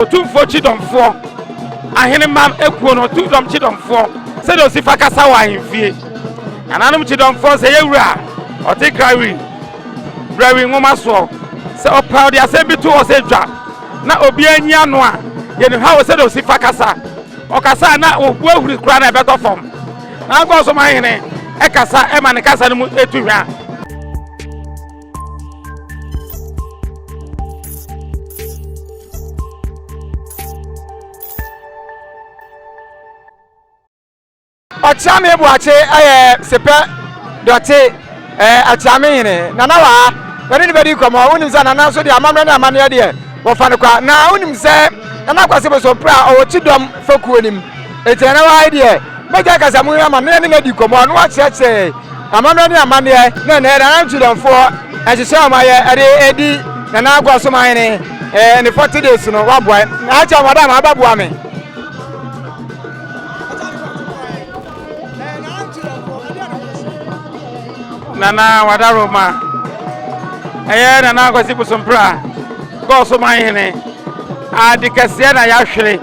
Otumfoɔ Kyidɔmfoɔ, ahenemma akuo no Otumdɔm Kyidɔmfoɔ, sɛdeɛ ɔsi fa kasa wɔ ahemfie. Nananom Kyidɔmfoɔ, sɛ yɛ wura a ɔte Krawi, Brɛwi nwoma soɔ, sɛ ɔpɛ ɔde asɛm bi to hɔ sɛ dwa na obiara nyi ano a, yɛnim how sɛdeɛ ɔsi fa kasa. Ɔkasa a na ɔbu ahuri koraa na ɛbɛtɔ fam. Na Agɔsomahene kasa ma ne kasa no mu tu hwa. Ɔkyeame Boakye yɛ Sepɛ Dɔte Akyeame hene. Nana wɔ ha, yɛne no bɛdi nkɔmmɔ. Wonim sɛ Nana nso deɛ amammerɛ ne amanneɛ deɛ wɔfa no kwa. Na wonim sɛ Nana Kwasi Bosompra ɔwɔ Kyidɔm fekuo no mu. Enti Nana wɔ ha yi deɛ, mɛgya kasamu yi ama no na yɛne no adi nkɔmmɔ na wakyerɛkyerɛ yɛn Amammerɛ ne amanneɛ na ɛnnɛ Nana Nkyidɔmfoɔ nhyehyɛɛ a wɔayɛ de redi Nana Agoasomahene ne 40 days no waboa na akyɛ wɔn ada ma abɛboa me. Nana Wadaroma ɛyɛ Nana Akwasi Bosompra Gɔɔsomanhene ade kɛseɛ na yɛahwere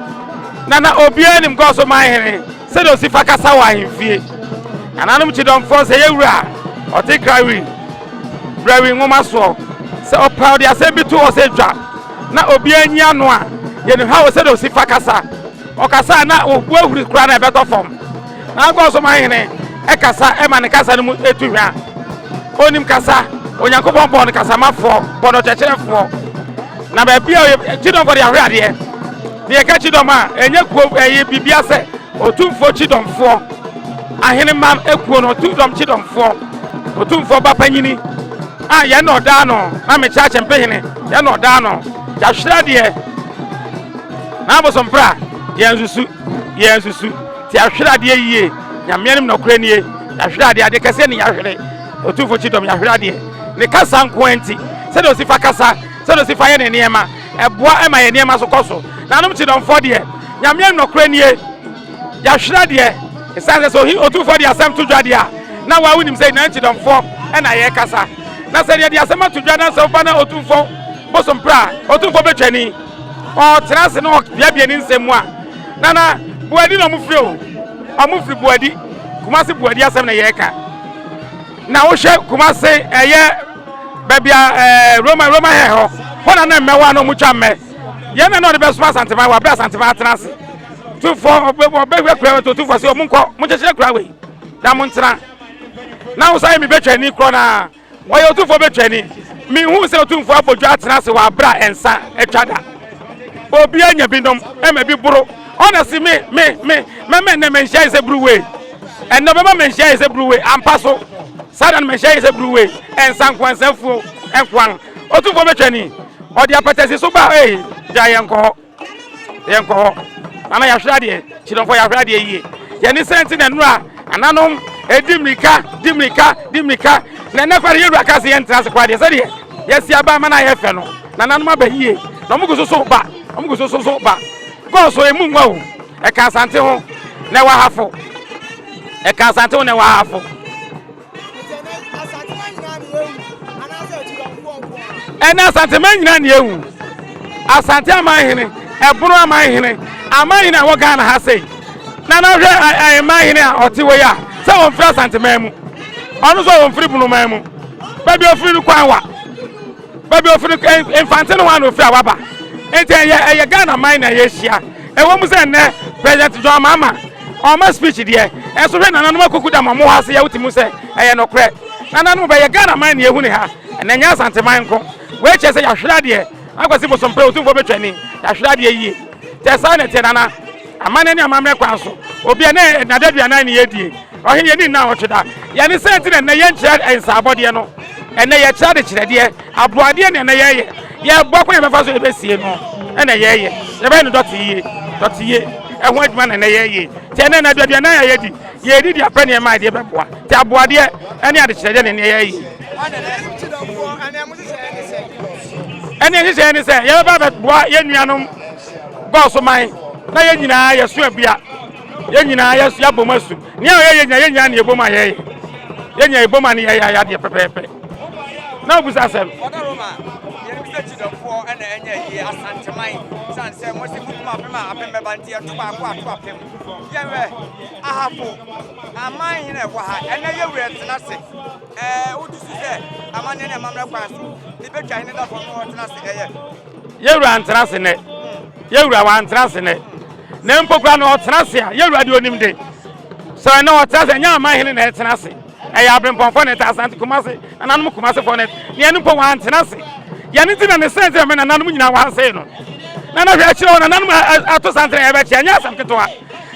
Nana obiara nim Gɔɔsomanhene Sɛdeɛ ɔsi fa kasa wɔ ahemfie. Nananom kyidɔmfoɔ sɛ yɛ wura a ɔte Krawi, Brɛwi nwoma soɔ, sɛ ɔpɛ ɔde asɛm bi to hɔ sɛ dwa na obiara nyi ano a, yɛnim how sɛdeɛ ɔsi fa kasa. Ɔkasa a na ɔbu ahuri koraa na ɛbɛtɔ fam. Na Agɔsomahene kasa ma ne kasa no mu tu hwa. Ɔnim kasa. Onyankopɔn bɔɔ no kasamafoɔ, bɔɔ no ɔkyerɛkyerɛfoɔ. Na baabi a kyidɔmfoɔ de ahwɛ adeɛ. Ne yɛka kyidɔm a, ɛnyɛ kuo ɛyɛ biribia sɛ Otumfoɔ kyidɔmfoɔ, ahenemma ekuo no Otumdɔm kyidɔmfoɔ, Otumfoɔ ba panyini a yɛn na ɔdaa no na mekyɛ akyɛmpehene yɛn na ɔdaa no yɛahwerɛ adeɛ na abosompra yɛn nsusu yɛn nsusu ti ahwerɛ adeɛ yie nyameɛ nim nɔkorɛ nie yɛahwerɛ adeɛ adeɛ kɛseɛ ne yɛahwere Otumfoɔ kyidɔm yɛahwerɛ adeɛ ne kasa nko nti sɛdeɛ ɔsi fa kasa sɛdeɛ ɔsi fa yɛ ne nneɛma Ɛboa ma yɛn nneɛma so kɔ so. Nanom Kyidɔmfoɔ deɛ, Nyame nɔkorɛ nie, yɛahwere adeɛ. Ɛsiane sɛ sɛ ohi otumfoɔ de asɛm to dwa deɛ a, na waa wonim sɛ Nana Kyidɔmfoɔ na yɛrekasa. Na sɛ yɛde asɛm ato dwa na sɛ woba na otumfoɔ bosompra a, otumfoɔ bɛtwani. Ɔtena ase na ɔbiabia ne nsɛm mu a, Nana, Boadi na ɔmo firi o. Ɔmo firi Boadi. Kumasi Boadi asɛm na yɛreka. Na wohwɛ Kumasi ɛyɛ baabi a ɛɛ Roma Roma hɛ hɔ hɔ na na mmɛ wɔ a na wɔn twa mmɛ yɛn na na ɔde bɛsoma Asanteman wɔ abere Asanteman atena ase tufoɔ ɔbɛhwɛ kura to tufoɔ sɛ ɔmo nkɔ mo nkyekyere kura wei na mo ntena na wosan yɛ mi bɛtwa ni korɔ na wɔyɛ otumfoɔ bɛtwa ni mihu sɛ otumfoɔ abɔ dwa atena ase wɔ abere a nsa atwa da obi anya bi nom ɛma bi boro ɔna si me me me mɛmɛ nnɛ mɛnhyia yi sɛ buruwei ɛnna ɔbɛma mɛnhyia yi sɛ buruwei ampa so. Saa da no mɛhyɛ yɛ sɛ buruwe, nsa nkoa, nsa afuo nkoa. Otumfoɔ bɛtwa ni, ɔde apɛtɛsi so ba ei, gya yɛnkɔ hɔ, yɛnkɔ hɔ. Nana yɛahwere adeɛ, kyidɔmfoɔ yɛahwere adeɛ yie. Yɛne sɛ nti na nnura ananom ɛdi mmirika, di mmirika, di mmirika. Na ɛnɛ koraa yɛwura ka sɛ yɛntena ase koraa deɛ sɛdeɛ yɛasi aba ama no ayɛ fɛ no, nananom aba yie. Na wɔn gu so so ba, wɔn gu so so so ba. Kɔɔ so emu nwa o, ɛka Asante ho na ɛwɔ Ahafo. Ɛka Asante ho na ɛwɔ Ahafo. Ɛnɛ Asanteman nyinaa na ewu. Asante amanhene, Ɛbono amanhene, amanhene a ɛwɔ Ghana ha sei. Na na hwɛ amanhene a ɔte wɔ yi a, sɛ wɔmfiri Asanteman mu. Ɔno nso wɔmfiri Bonoman mu. Baabi ofiri no kwan wa. Baabi ofiri no Mfante no hɔ a na ofiri a waba. Nti ɛyɛ ɛyɛ Ghana man na yɛahyia. Ɛwɔ mu sɛ nnɛ President John Mahama ɔma speech deɛ, ɛnso hwɛ nananom akuku da ma ɔmo hɔ ase yɛ wote mu sɛ ɛyɛ nokorɛ. Nananom bɛyɛ Ghana man na yɛhu ne ha, ɛnɛ nyɛ Asante man nko. Wei kyerɛ sɛ yɛahwere adeɛ. Akwasi Bosompɛ Otumfoɔ bɛtwa ni, yɛahwere adeɛ yie. Kyɛ saa na ɛteɛ nana. Amanneɛ ne amammerɛ kwan so. Obi a na n'adaduanan ne yɛdie. Ɔhene yɛni nna awɔtwe da. Yɛne sɛ nti na ɛnɛ yɛnkyerɛ nsaabɔdeɛ no. Ɛnɛ yɛkyerɛ adekyerɛdeɛ. Aboadeɛ na ɛnɛ yɛyɛ. Yɛboa kwan yɛbɛfa so yɛbɛsie no ɛna yɛyɛ. Yɛbɛyɛ no dɔte yie. Dɔte yie. Ɛho adwuma na ɛnɛ yɛyɛ. Nti ɛnɛ na aduaduanan a yɛdi. Yɛdi de apɛ nneɛma a ɛdeɛ bɛboa. Nti aboadeɛ ɛne adekyerɛdeɛ na ɛnɛ yɛyɛ. Ɛne nhyehyɛeɛ ne sɛ yɛbɛba abɛboa yɛn nuanom Gɔɔso man na yɛn nyinaa yɛso abua. Yɛn nyinaa yɛso yɛabom asu. Nea ɔyɛ yɛn nyinaa yɛn nyinaa na yɛbom a yɛyɛ. Yɛn nyinaa yɛbom a ne yɛyɛ ayɛ adeɛ pɛpɛɛpɛ. Na obusa asɛm. akyidɔmfoɔ na ɛnyɛ ayie Asanteman sane sɛ mo se mokum apem a apem bɛba nti ɛto baako ato apem. Yɛhwɛ Ahafo aman hene ɛwɔ ha ɛnɛ yɛ wura tena ase ɛɛ wotusu sɛ amanneɛ ne amammerɛ kwan so ne bɛtwa hene da fam na ɔtena ase ɛyɛ. Yɛwura antena ase nɛ yɛwura wantena ase nɛ na mpo kora na ɔtena ase a yɛwura deɛ onim de sɛ ɛnɛ ɔtena ase ɛnyɛ aman hene na ɛtena ase. Ɛyɛ aberempɔnfoɔ na ɛte Asante Kumase, nananom Kumasefoɔ na ɛte. Nea ɛno mpo wantena ase. Yɛn nti na ne sɛn sɛ me nananom nyinaa wɔ ha sei no. Nana hwɛ akyerɛ hɔ nananom ato santene ɛbɛkyɛ ɛnyɛ asɛm ketewa.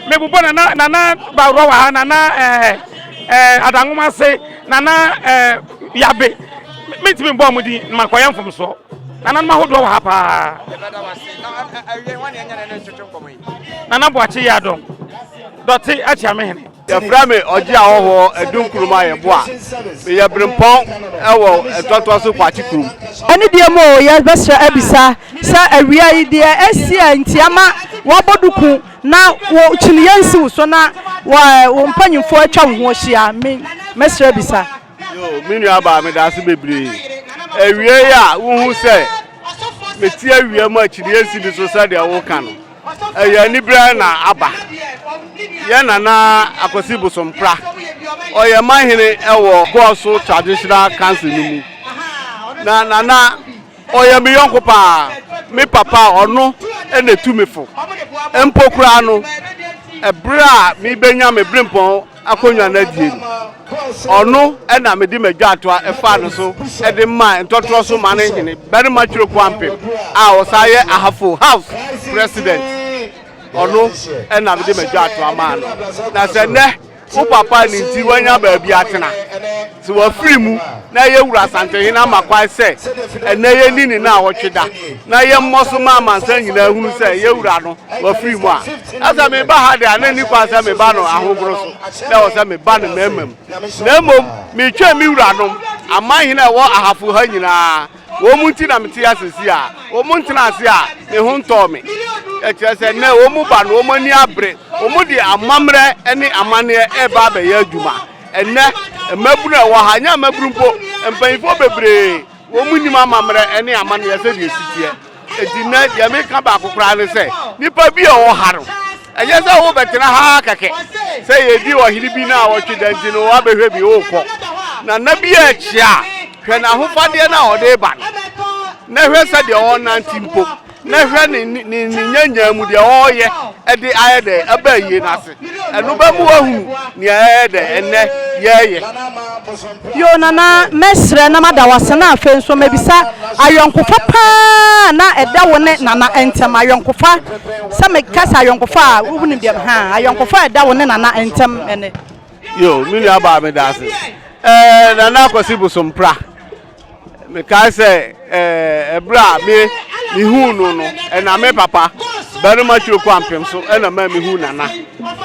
Mebobɔ nana nana Bawurɔ wɔ ha, nana ɛɛ ɛɛ Adanwoma se, nana ɛɛ Yabe. Mentumi mbɔ wɔn din na makɔyɛ mfomsoɔ. Nananom ahodoɔ wɔ ha paa. Nana Boakye Yiadom, Dɔte Akyeamehene. Yɛfrɛ me Ɔgye Ahɔhoɔ Adu Nkrumah Yeboah. Meyɛ berempɔn wɔ Ntoatoa so Kwakye kurom. Ɛne deɛ mu o, yɛbɛsrɛ abisa sɛ awia yi deɛ asi a nti ama woabɔ duku na wo kyiniiɛ nsi wo so na wo mpanyimfoɔ atwa wo ho ahyia? Me mɛsrɛ abisa. Yoo, me nua baa meda ase bebree. Awia yi a wohu sɛ mete awia mu a kyiniiɛ nsi me so sɛdeɛ woka no. Ɛyɛ aniberɛ na aba. Yɛn nana Akwasi Bosompra, ɔyɛ manhene wɔ Goaso Traditional Council no mu. Na nana ɔyɛ me yɔnko paa. Me papa ɔno na etu me fo. Mpo koraa no, ɛberɛ a mebɛnya me berempɔn akonnwa no adie no, ɔno na mede m'adwaatoa faa no so de maa ntɔtorɔ so mane hene barima Twere Kwampem a ɔsan yɛ Ahafo House President. Ɔno na mede m'adwaatoa maa no. Na sɛ nnɛ wo papa ne nti wanya baabi atena, sɛ wafiri mu na ɛyɛ Wura Asantehene ama kwan sɛ ɛnnɛ yɛnni ne naawɔtwe da na yɛmmɔ so ma amansan nyinaa hunu sɛ yɛn Wura no wafiri mu a, na sɛ meba ha de a, na ɛnni kwan sɛ meba no ahohoro so, na ɛwɔ sɛ meba no mmarima mu. Na mmom meretwɛn me wuranom, aman hene a ɛwɔ ahafo ha nyinaa, wɔn nti na mete ase seesei a wɔn ntena ase a me ho ntɔɔ me. Ɛkyerɛ sɛ nnɛ wɔn ba no, wɔn ani abere, wɔde amammerɛ ne amanneɛ reba abɛyɛ adwuma. Ɛnnɛ, mmabunu a ɛwɔ ha, ɛnyɛ mmabunu mpo, mpanyinfoɔ bebree, wɔn nnim amammerɛ ne amanneɛ sɛdeɛ ɛsi teɛ. Enti nnɛ, deɛ meka baako koraa ne sɛ, nipa bi a ɔwɔ ha no, ɛnyɛ sɛ wobɛtena ha kɛkɛ sɛ yɛdi ɔhene bi na ɔtwe da nti no woabɛhwɛ bi wokɔ. Na nna bi a ɛkyea a, hwɛ n'ahofadeɛ no a ɔde ba no, na hwɛ sɛdeɛ ɔrenante mpo. na hwɛ ne ne ne nyanyaa mu deɛ ɔreyɛ de ayɛ dɛ ɛba ayie no ase. Ɛno bɛma wahunu nea ɛyɛ dɛ ɛnnɛ yɛreyɛ. Yoo Nana mɛsrɛ na mada wo ase na afei nso mɛbisa ayɔnkofa paa na ɛda wo ne Nana ntɛm ayɔnkofa sɛ meka sɛ ayɔnkofa a wonim deɛ haa ayɔnkofa a ɛda wo ne Nana ntɛm ɛne. Yoo me nua baa meda ase ɛɛ Nana Akwasi Bosompra. Mekae sɛ ɛberɛ a me mehuu no no, ɛna me papa barima Kyiroko Ampem so ɛna ma mehuu Nana.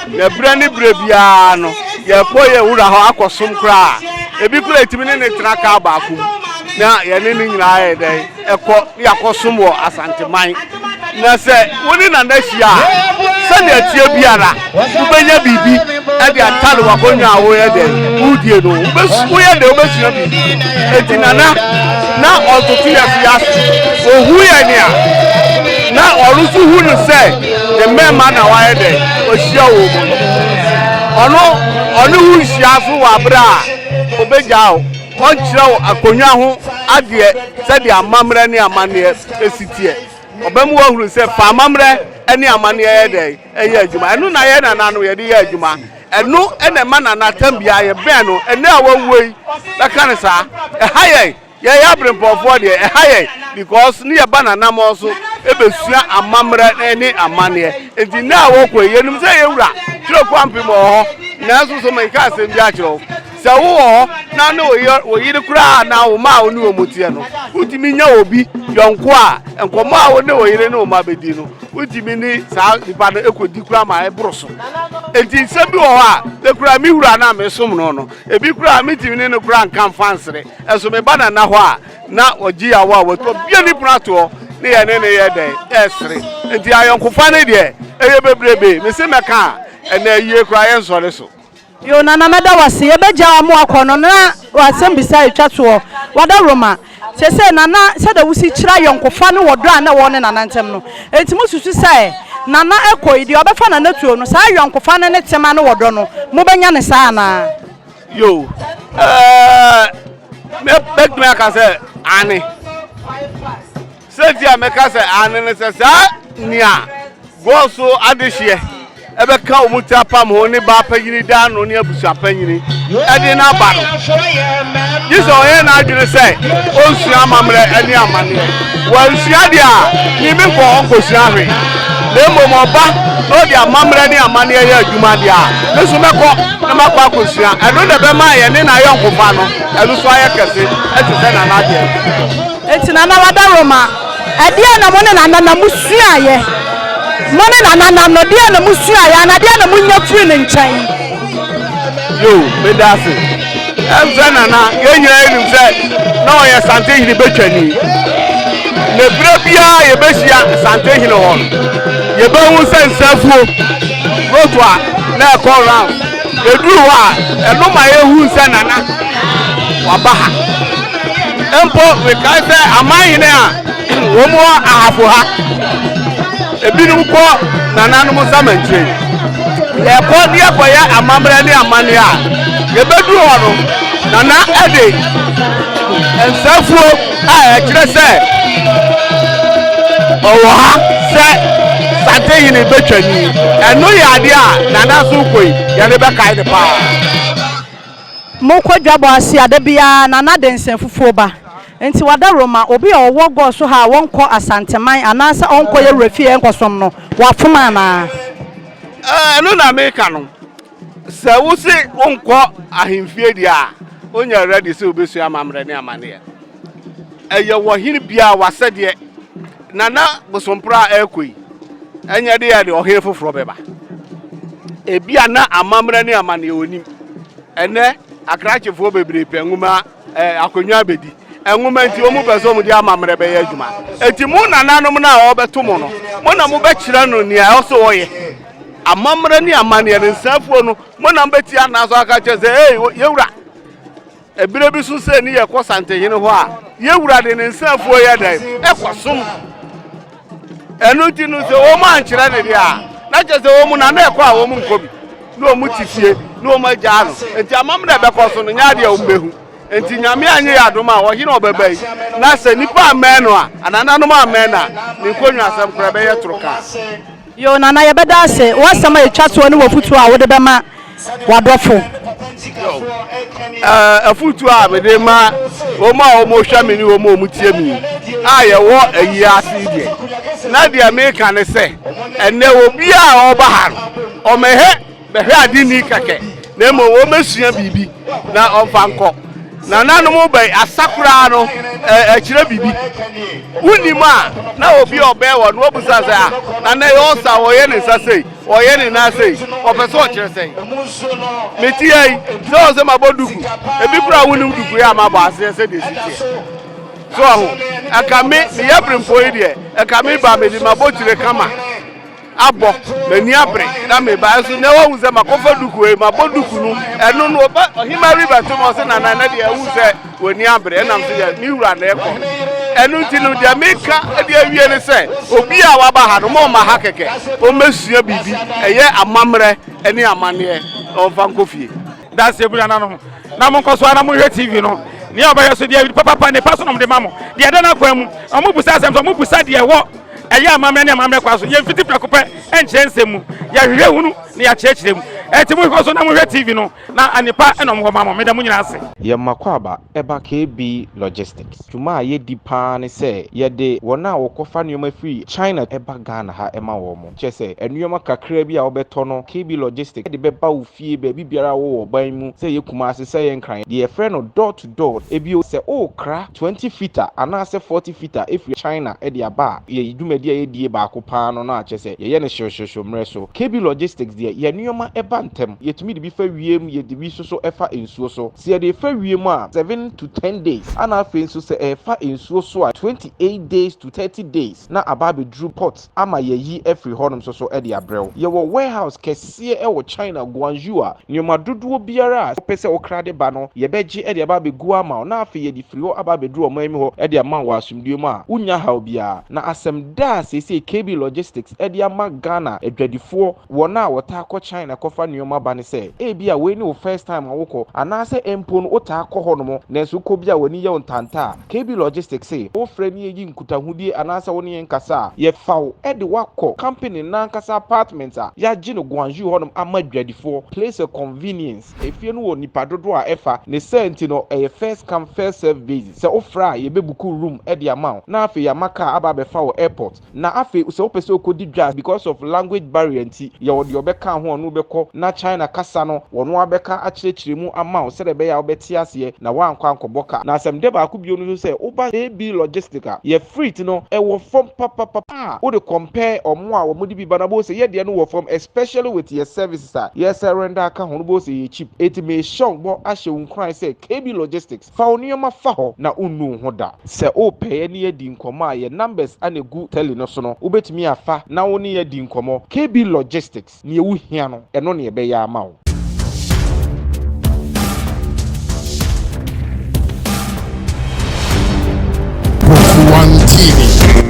Na berɛ ne berɛ biara no, yɛkɔ yɛn wura hɔ akɔsom koraa. Ebi koraa ɛtumi ne ne tena kaa baako mu na yɛne ne nyinaa yɛ dɛn ɛkɔ ne yɛakɔsom wɔ Asanteman. Na sɛ wo ne Nana hyia a, sɛnea ɛteɛ biara, wobɛnya biribi de atare w'akonnwa a woyɛ dɛn wodie no. Woyɛ dɛn wobɛsua biribi. Enti Nana, na ɔntoto yɛn so yɛase. Ɔhu yɛn a, na ɔno nso hu no sɛ ne mmarima na wayɛ dɛn wahyia wɔn mu no. Ɔno ɔne wo nhyia so wɔ abere a ɔbɛgyaa wo. Ɔnkyerɛ wo akonnwa ho adeɛ sɛdeɛ amammerɛ ne amanneɛ si teɛ. Ɔbɛma woahunu sɛ fa amammerɛ ne amanneɛ yɛ dɛn? Yɛ adwuma. Ɛno na yɛn nananom yɛde yɛ adwuma. Ɛno na ɛma Nana tam biara yɛbɛn no. Ɛnnɛ a wawuo yi, bɛka no saa. Ɛha yɛn. Yɛyɛ aberempɔnfoɔ deɛ, ɛha yɛn because ne yɛba nananom so bɛsua amammerɛ ne amanneɛ. Enti nnɛ a wɔkɔ yi, yɛnim sɛ yɛn wura Twerɛ Kwampem wɔ hɔ. Nanso so meka asɛm bi akyerɛ wo? Sɛ wowɔ hɔ na ne wo yere koraa anaa wo mma a wo ne wɔn teɛ no, wotumi nya obi yɔnko a, nkɔmmɔ a wo ne wo yere ne wo mma bɛdi no, wotumi ne saa nipa no kɔdi koraa ma ɛboro so. Enti nsɛm bi wɔ hɔ a, me koraa me wura no a mesom no no, ebi koraa metumi ne no koraa nka mfa nsere. Ɛso me ba nana hɔ a, na ɔgye yaw a watu, ɔbue ne pono ato hɔ ne yɛne no yɛ dɛn? Ɛresere. Enti ayɔnkofa no deɛ, ɛyɛ bebrebe. Mese mɛka a, ɛnnɛ ayie koraa yɛnsɔre so. Yoo Nana mɛda wo ase. Yɛbɛgya wo ama wakɔ no na w'asɛm bisa a ɛtwa toɔ. W'adaworoma. Seesei Nana, sɛdeɛ wosi kyerɛ ayɔnkofa ne ɔdɔ a na ɛwɔ ne Nana ntam no, enti mosusu sɛ Nana kɔ yi, deɛ ɔbɛfa Nana tuo no, saa ayɔnkofa no ne tema ne ɔdɔ no, mobɛnya no saa anaa? Yo, ɛɛ, mɛtumi aka sɛ aane. Sɛnti a mɛka sɛ aane ne sɛ saa nea Goso adehyeɛ ɛbɛka wɔn ti apam ho ne baa panyini da ano ne abusua panyini ɛde no aba no, gye sɛ ɔyɛ n'adwene sɛ ɔnsua amammerɛ ne amanneɛ. Wansua deɛ a, ne menkɔ hɔ nkɔsua hwee, na mmom ɔba na ɔde amammerɛ ne amanneɛ yɛ adwuma deɛ a, me nso mɛkɔ na makɔ akɔsua. Ɛno na ɛbɛma yɛne n'ayɔnkofa no ɛno nso ayɛ kɛse te sɛ Nana deɛ no. Enti Nana Wadaroma, ɛdeɛn na mo ne Nana na mosuaeɛ? Mo ne Nana nam no, deɛn na mosuaeɛ anaa deɛn na monya firii ne nkyɛn? Yo, meda ase. Ɛm sɛ Nana, yɛn nyinaa yɛnim sɛ na ɔyɛ Santehene bɛtwani. Na berɛ biara yɛbɛhyia Santehene hɔ no, yɛbɛhu sɛ nsafuo, roto a na ɛkɔ round. Yɛduru hɔ a, ɛno ma yɛhu sɛ Nana waba ha. Mpo mekae sɛ amanhene a wɔn wɔ ahafo ha, ebinom kɔ nananom nsamankyire. Yɛkɔ ne yɛkɔyɛ amammerɛ ne amanneɛ a, yɛbɛduru hɔ no, nana de nsafuo a ɛkyerɛ sɛ ɔwɔ ha sɛ Santehene bɛtwani. Ɛno yɛ adeɛ a nana so kɔ yi, yɛde bɛkae no paa. Mokɔ dwabɔ ase a, da biara Nana de nsɛmfufuo ba. Nti wadaworo ma obi a ɔwɔ gɔɔ so ha a wɔnkɔ Asanteman anaasɛ ɔnkɔ yɛ wura fie nkɔsom no, wafom anaa? Ɛno na meka no. Sɛ wose wonkɔ ahemfie deɛ a, wonyɛ ready sɛ wobɛsua amammerɛ ne amanneɛ. Ɛyɛ ɔhene biara w'asɛdeɛ. Nana Bosompra a ɛrekɔ yi, ɛnyɛ de yɛ de ɔhene foforɔ bɛba. Ebia na amammerɛ ne amanneɛ ɔnim. Ɛnɛ akrakyefoɔ bebree pɛ nwoma ɛɛ akonnwa abɛdi. Nwoma nti wɔn pɛ sɛ wɔn de amammerɛ bɛyɛ adwuma. Eti mo nananom no a wɔbɛto mo no, mo na mobɛkyerɛ no nea ɛwɔ sɛ ɔyɛ. Amammerɛ ne amanneɛ no nsafuo no, mo na mobɛtia anaa so aka kyerɛ sɛ, ee yɛwura. Ɛberɛ bi so sɛ ni yɛkɔ Santehene hɔ a, yɛn wura de ne nsa afuo yɛ dɛn? Ɛkɔsom. Ɛno nti no sɛ wɔn ankyerɛ ne deɛ a, na kyerɛ sɛ wɔn na na ɛkɔ a wɔn nkɔ bi. Na wɔn te fie, na wɔn agyaa no. Nti amammerɛ a ɛbɛkɔ so no, nyɛ adeɛ a wɔn bɛhu. Nti Nyame anyɛ yɛ adom a, ɔhene a ɔbɛba yi, na sɛ nnipa ammɛn no a, anananom ammɛn no a, ne nkonnwa asɛm koraa ɛbɛyɛ toro kaa. Yoo Nana yɛbɛda ase, w'asɛm a ɛtwa toɔ ne w'afutuo a wode bɛma w'adɔfo. Afotu a mede ma wɔn a wɔhwɛ me ne wɔn a wɔtie me a yɛwɔ ayi ase yi deɛ, na deɛ meka ne sɛ, ɛnnɛ obiara a ɔba ha no, ɔmmɛhwɛ bɛhwɛ ade nni kɛkɛ, na mmom wɔmmɛsua biribi na ɔmfa nkɔ. Nananom bɛn asa koraa no, ɛkyerɛ biribi. Wonim a, na obi a ɔbɛn wɔ no, wɔbusa sɛ, ah, nana yi ɔsa ɔyɛ ne nsa sei. Ɔyɛ ne nan sei, ɔpɛ sɛ ɔkyerɛ sɛn? Mete ha yi, sɛ ɔsɛ mabɔ duku, ebi koraa wonim duku yi a mabɔ aseɛ sɛdeɛ ɛsi teɛ. So ɔho, ɛka me, meyɛ berempɔn yi deɛ, ɛka me ba mede mabɔ tire kama abɔ, m'ani abere na meba nso na wahu sɛ makɔfa duku yi, mabɔ duku no, ɛno no ɔba ɔhema rebɛto me ɔse nana ɛnɛ deɛ ɛhu sɛ w'ani abere ɛnam so yɛ me wura na ɛkɔ ɛno nti no deɛ meka de awie ne sɛ obi a waba ha no ma ɔma ha kɛkɛ ɔmmɛsua biribi ɛyɛ amammerɛ ne amanneɛ na ɔmfa nkɔ fie. Danseɛ bu nananom na monkɔ so ara na monhwɛ TV no nea ɔbɛyɛ so deɛ papapa ne pa so na ɔmde ma mo deɛ ɛda n'akwan mu ɔmo busa asɛm so ɔmo busa deɛ ɛwɔ ɛyɛ amammerɛ ne amammerɛ kwa so yɛmfiti prɛko pɛ ɛnkyerɛ nsɛm mu yɛhwehwɛ hunu na yɛakyerɛkyerɛ mu ɛnti monhwɛ so na monhwɛ TV no Na anepa na ɔmo hɔ ma mo. Meda mo nyinaa ase. Yɛn Makwaba ba KB Logistics. Dwuma a yɛdi pa ara ne sɛ yɛde wɔn a wɔkɔfa nneɛma firi China ba Ghana ha ma wɔn. Kyerɛ sɛ, nneɛma kakra bi a wobɛtɔ no, KB Logistics de bɛba wo fie baabi biara a wowɔ wɔ ɔban mu, sɛ ɛyɛ Kumasi, sɛ ɛyɛ Nkran. Deɛ yɛfrɛ no door to door. Bio, sɛ worekra 20 fita anaasɛ 40 fita firi China de aba a, yɛn dwumadi a yɛdie baako pa ara no na kyerɛ sɛ yɛyɛ no hyewhyewhyew mmerɛ so. KB Logistics deɛ, yɛn nneɛma ba. ba ntɛm. Yɛtumi de bi fa wiem, yɛde bi nso so fa nsuo so. Sɛ yɛde refa wiem a, 7 to 10 days, ɛna afei nso sɛ ɛrefa nsuo so a, 28 days to 30 days na aba abɛduru port ama yɛyi afiri hɔnom nso so de abrɛ wo. Yɛwɔ warehouse kɛseɛ wɔ China, Guangzhou, a nneɛma dodoɔ biara a wopɛ sɛ wokra de ba no, yɛbɛgye de aba abɛgu ama wo, na afei yɛde firi hɔ aba abɛduru ɔman mu hɔ de ama wo wɔ asomdwoe mu a wonnya haw biara. Na asɛm da a seesei KB Logistics de ama Ghana adwadifoɔ, wɔn a wɔtaa kɔ China kɔfa nneɛma ba ne sɛ, ebia wei ne wo first time a wokɔ, anaasɛ mpo no wotaa kɔ hɔnom nanso wokɔ bi a w'ani yɛ wo ntanta a, KB Logistics se wofrɛ ne yɛyi nkutahodie anaasɛ wo ne yɛn kasa a, yɛfa wo de woakɔ company no ankasa apartment a yɛagye no Guangzhou hɔnom ama adwadifoɔ, place of convenience. Efie no wɔ nipa dodoɔ a ɛfa ne sɛ nti no, ɛyɛ first come, first serve basis. Sɛ wofrɛ a, yɛbɛbook room de ama wo, na afei yɛama car aba abɛfa wɔ airport. Na afei sɛ wopɛ sɛ wokɔdi dwa, because of language barrier nti, yɛwɔ deɛ ɔbɛka ho a ɔno bɛkɔ na China kasa no wɔno abɛka akyerɛkyerɛ mu ama wo sɛdeɛ ɛbɛyɛ a wobɛte aseɛ na woankɔ ankɔbɔ ka. Na asɛm dɛ baako bio no nso sɛ woba KB Logistic a, yɛ freight no ɛwɔ fam papapapa a wode compare ɔmo a wɔde bi ba no, abɛhu sɛ yɛdeɛ no wɔ fam, especially with yɛ services a yɛsɛ render aka ho no, bɛhu sɛ yɛ cheap. Enti mehyɛ wo bɔ ahyɛ wo nkuran sɛ KB Logistics, fa wo nneɛma fa hɔ na wonnu wo ho da. Sɛ wopɛ yɛ ne yɛadi nkɔmmɔ a, yɛ numbers ana egu tele no so no, wobɛtumi afa na wo ne yɛadi nkɔmmɔ. KB Logistics, nea wohia no, ɛno ne ɛbɛyɛ ama wo. Book One TV.